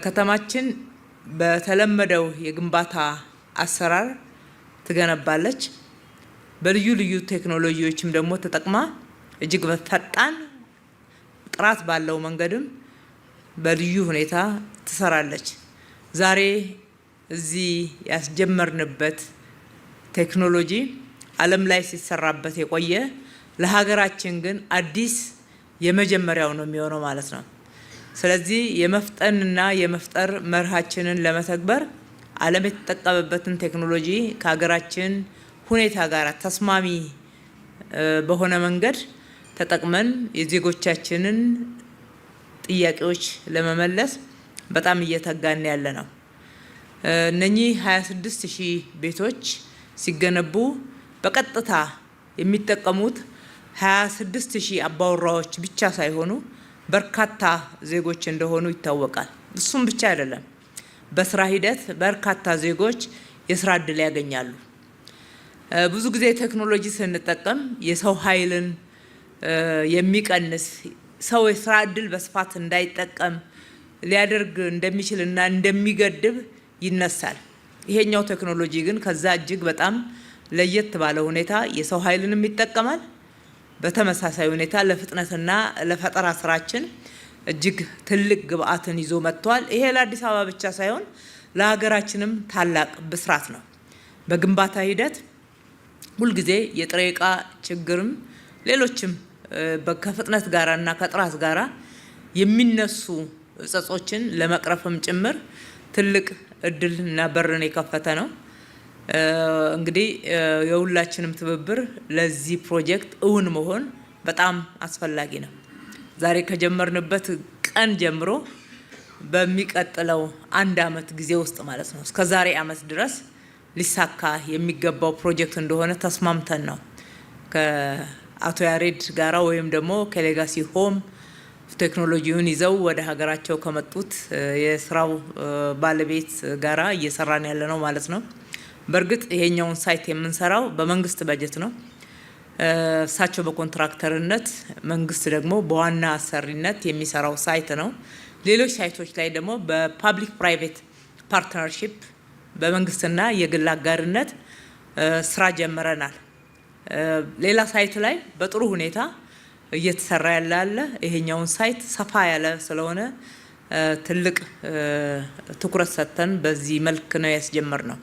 ከተማችን በተለመደው የግንባታ አሰራር ትገነባለች። በልዩ ልዩ ቴክኖሎጂዎችም ደግሞ ተጠቅማ እጅግ ፈጣን ጥራት ባለው መንገድም በልዩ ሁኔታ ትሰራለች። ዛሬ እዚህ ያስጀመርንበት ቴክኖሎጂ ዓለም ላይ ሲሰራበት የቆየ፣ ለሀገራችን ግን አዲስ የመጀመሪያው ነው የሚሆነው ማለት ነው። ስለዚህ የመፍጠንና የመፍጠር መርሃችንን ለመተግበር ዓለም የተጠቀመበትን ቴክኖሎጂ ከሀገራችን ሁኔታ ጋር ተስማሚ በሆነ መንገድ ተጠቅመን የዜጎቻችንን ጥያቄዎች ለመመለስ በጣም እየተጋን ያለ ነው። እነኚህ 26 ሺህ ቤቶች ሲገነቡ በቀጥታ የሚጠቀሙት 26 ሺህ አባወራዎች ብቻ ሳይሆኑ በርካታ ዜጎች እንደሆኑ ይታወቃል። እሱም ብቻ አይደለም፣ በስራ ሂደት በርካታ ዜጎች የስራ እድል ያገኛሉ። ብዙ ጊዜ ቴክኖሎጂ ስንጠቀም የሰው ኃይልን የሚቀንስ፣ ሰው የስራ እድል በስፋት እንዳይጠቀም ሊያደርግ እንደሚችል እና እንደሚገድብ ይነሳል። ይሄኛው ቴክኖሎጂ ግን ከዛ እጅግ በጣም ለየት ባለ ሁኔታ የሰው ኃይልንም ይጠቀማል። በተመሳሳይ ሁኔታ ለፍጥነትና ለፈጠራ ስራችን እጅግ ትልቅ ግብአትን ይዞ መጥቷል። ይሄ ለአዲስ አበባ ብቻ ሳይሆን ለሀገራችንም ታላቅ ብስራት ነው። በግንባታ ሂደት ሁልጊዜ የጥሬ እቃ ችግርም ሌሎችም ከፍጥነት ጋራ እና ከጥራት ጋራ የሚነሱ እጸጾችን ለመቅረፍም ጭምር ትልቅ እድል እና በርን የከፈተ ነው። እንግዲህ የሁላችንም ትብብር ለዚህ ፕሮጀክት እውን መሆን በጣም አስፈላጊ ነው። ዛሬ ከጀመርንበት ቀን ጀምሮ በሚቀጥለው አንድ አመት ጊዜ ውስጥ ማለት ነው፣ እስከ ዛሬ አመት ድረስ ሊሳካ የሚገባው ፕሮጀክት እንደሆነ ተስማምተን ነው ከአቶ ያሬድ ጋራ ወይም ደግሞ ከሌጋሲ ሆም ቴክኖሎጂውን ይዘው ወደ ሀገራቸው ከመጡት የስራው ባለቤት ጋራ እየሰራን ያለ ነው ማለት ነው። በእርግጥ ይሄኛውን site የምንሰራው በመንግስት በጀት ነው። እሳቸው በኮንትራክተርነት፣ መንግስት ደግሞ በዋና አሰሪነት የሚሰራው site ነው። ሌሎች site ኦች ላይ ደግሞ በ public private partnership፣ በመንግስትና የግል አጋርነት ስራ ጀምረናል። ሌላ site ላይ በጥሩ ሁኔታ እየተሰራ ያለ አለ። ይሄኛውን site ሰፋ ያለ ስለሆነ ትልቅ ትኩረት ሰጥተን በዚህ መልክ ነው ያስጀመርነው።